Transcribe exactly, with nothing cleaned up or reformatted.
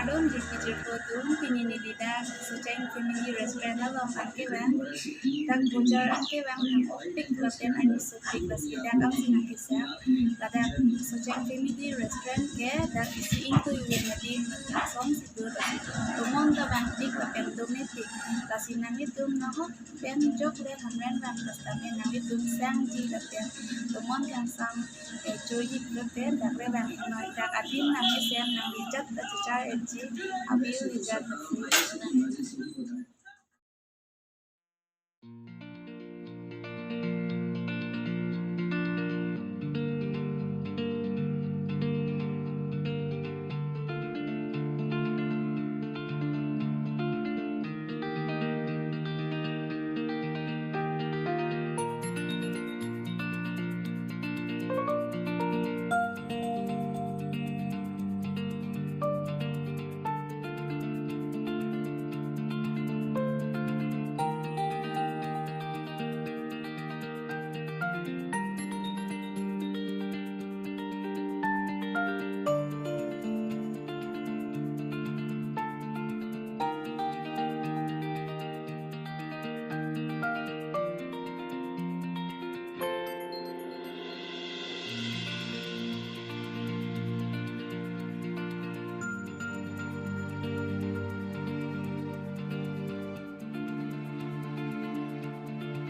Along jirpi jirpo atum, pini neli dak Socheng Family Restaurant along angke vang, dak bojar angke vang nang opik lapen ani sopik lasi dak angsi nangkesang. Ladak Socheng Family Restaurant ke dak isi ingtui un mati asong situ lasi tomon ta vangpik lapen domepik lasi nanglitum nahok pen jok le Hamren vang pastame nanglitum sangji lapen tomon kangsam eh, choji lapen dak le vang noi dak adim nangkesem nangli jat ta chichar enji abil lijat lasi.